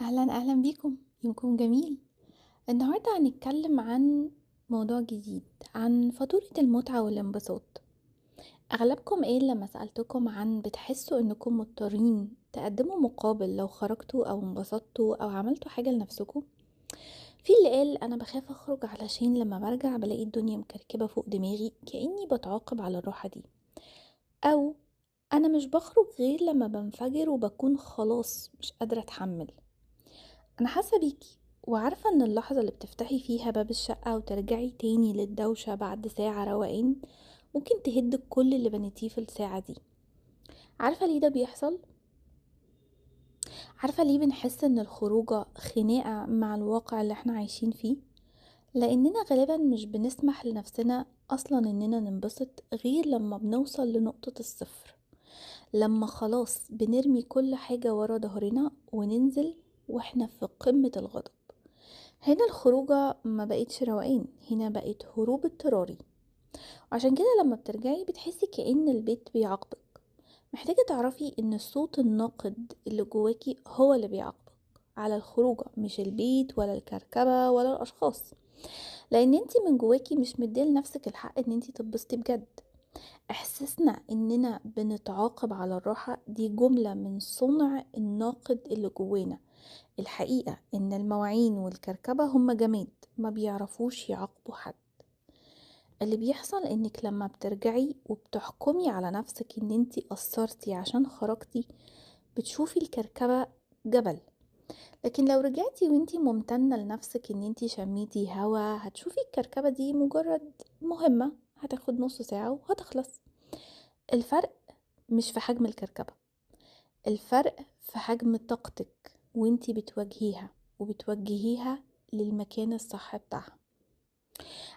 اهلا اهلا بيكم، يومكم جميل. النهاردة هنتكلم عن موضوع جديد، عن فاتورة المتعة والانبساط. اغلبكم قال لما سألتكم عن بتحسوا انكم مضطرين تقدموا مقابل لو خرجتوا او انبسطتوا او عملتوا حاجة لنفسكم. في اللي قال انا بخاف اخرج علشان لما برجع بلاقي الدنيا مكركبة فوق دماغي كأني بتعاقب على الراحة دي، او انا مش بخرج غير لما بنفجر وبكون خلاص مش قادرة اتحمل. انا حاسة بيكي وعارفة ان اللحظة اللي بتفتحي فيها باب الشقة وترجعي تاني للدوشة بعد ساعة روقان ممكن تهد كل اللي بنيتيه في الساعة دي. عارفة ليه ده بيحصل؟ عارفة ليه بنحس ان الخروجة خناقة مع الواقع اللي احنا عايشين فيه؟ لاننا غالبا مش بنسمح لنفسنا اصلا اننا ننبسط غير لما بنوصل لنقطة الصفر، لما خلاص بنرمي كل حاجة ورا ظهرنا وننزل واحنا في قمة الغضب. هنا الخروجة ما بقتش روقان، هنا بقت هروب اضطراري. وعشان كده لما بترجعي بتحسي كأن البيت بيعاقبك. محتاجة تعرفي ان الصوت الناقد اللي جواكي هو اللي بيعاقبك على الخروجة، مش البيت ولا الكركبة ولا الاشخاص، لان انتي من جواكي مش مديه لنفسك الحق ان انتي تتبسطي بجد. احساسنا اننا بنتعاقب على الراحة دي جملة من صنع الناقد اللي جوانا. الحقيقة ان المواعين والكركبة هم جماد ما بيعرفوش يعاقبوا حد. اللي بيحصل انك لما بترجعي وبتحكمي على نفسك ان انتي قصرتي عشان خرجتي بتشوفي الكركبة جبل، لكن لو رجعتي وانتي ممتنة لنفسك ان انتي شميتي هوا هتشوفي الكركبة دي مجرد مهمة هتاخد نص ساعة وهتخلص. الفرق مش في حجم الكركبة، الفرق في حجم طاقتك وانتي بتواجهيها وبتوجهيها للمكان الصح بتاعها.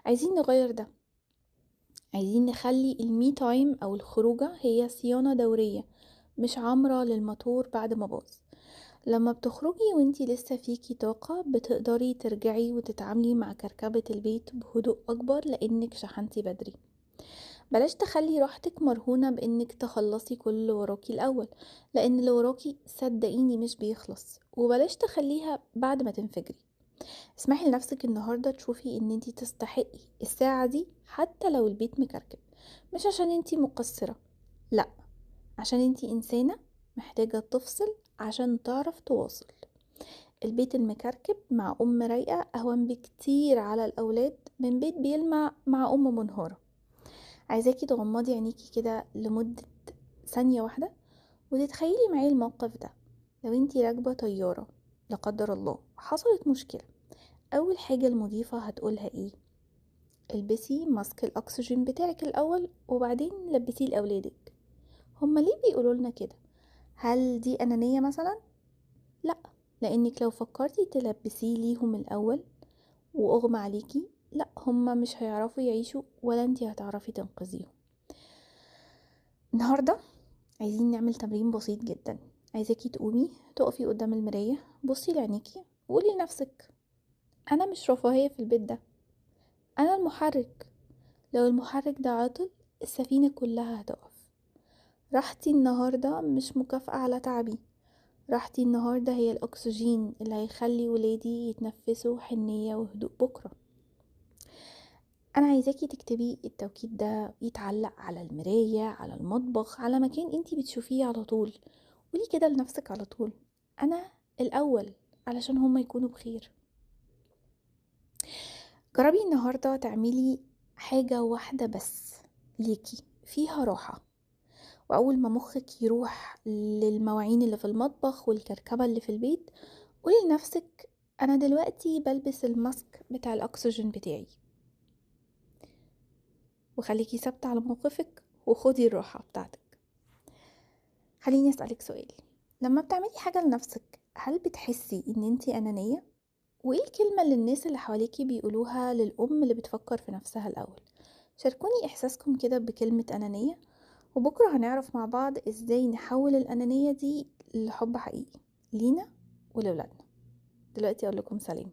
عايزين نغير ده، عايزين نخلي ال me time او الخروجة هي صيانة دورية مش عمرة للموتور بعد ما باظ. لما بتخرجي وانتي لسه فيكي طاقة بتقدري ترجعي وتتعاملي مع كركبة البيت بهدوء اكبر لانك شحنتي بدري. بلاش تخلي راحتك مرهونة بانك تخلصي كل اللي وراكي الاول، لان اللي وراكي صدقيني مش بيخلص، وبلاش تخليها بعد ما تنفجري. اسمحي لنفسك النهاردة تشوفي ان انتي تستحقي الساعة دي حتى لو البيت مكركب، مش عشان انتي مقصرة، لا، عشان انتي انسانة محتاجة تفصل عشان تعرف تواصل. البيت المكركب مع ام رايقة اهون بكتير على الاولاد من بيت بيلمع مع ام منهارة. عايزاكي تغمضي عينيكي كده لمدة ثانية واحدة وتتخيلي معايا الموقف ده. لو انتي راكبة طيارة لا قدر الله حصلت مشكلة، اول حاجة المضيفة هتقولها ايه؟ البسي ماسك الاكسجين بتاعك الاول وبعدين لبسيه لاولادك. هما ليه بيقولوا لنا كده؟ هل دي انانية مثلا؟ لا، لانك لو فكرتي تلبسيه ليهم الاول واغمى عليكي، لا، هما مش هيعرفوا يعيشوا ولا انتي هتعرفي تنقذيهم. النهاردة عايزين نعمل تمرين بسيط جدا. عايزاكي تقومي تقفي قدام المراية، بصي لعينيكي وقولي لنفسك انا مش رفاهية في البيت ده، انا المحرك. لو المحرك ده عطل السفينة كلها هتقف. راحتي النهاردة مش مكافأة على تعبي، راحتي النهاردة هي الأكسجين اللي هيخلي ولادي يتنفسوا حنية وهدوء بكرة. أنا عايزاكي تكتبي التوكيد ده يتعلق على المراية، على المطبخ، على مكان انتي بتشوفيه على طول. قولي كده لنفسك على طول، أنا الأول علشان هما يكونوا بخير. جربي النهاردة تعملي حاجة واحدة بس ليكي فيها راحة، وأول ما مخك يروح للمواعين اللي في المطبخ والكركبة اللي في البيت قولي لنفسك أنا دلوقتي بلبس الماسك بتاع الأكسجين بتاعي، وخليكي ثابتة على موقفك وخدي الراحة بتاعتك. خليني أسألك سؤال، لما بتعملي حاجة لنفسك هل بتحسي إن انتي أنانية؟ وإيه الكلمة اللي الناس اللي حواليكي بيقولوها للأم اللي بتفكر في نفسها الأول؟ شاركوني إحساسكم كده بكلمة أنانية، وبكرة هنعرف مع بعض إزاي نحول الأنانية دي لحب حقيقي لينا ولولادنا. دلوقتي أقول لكم سلام.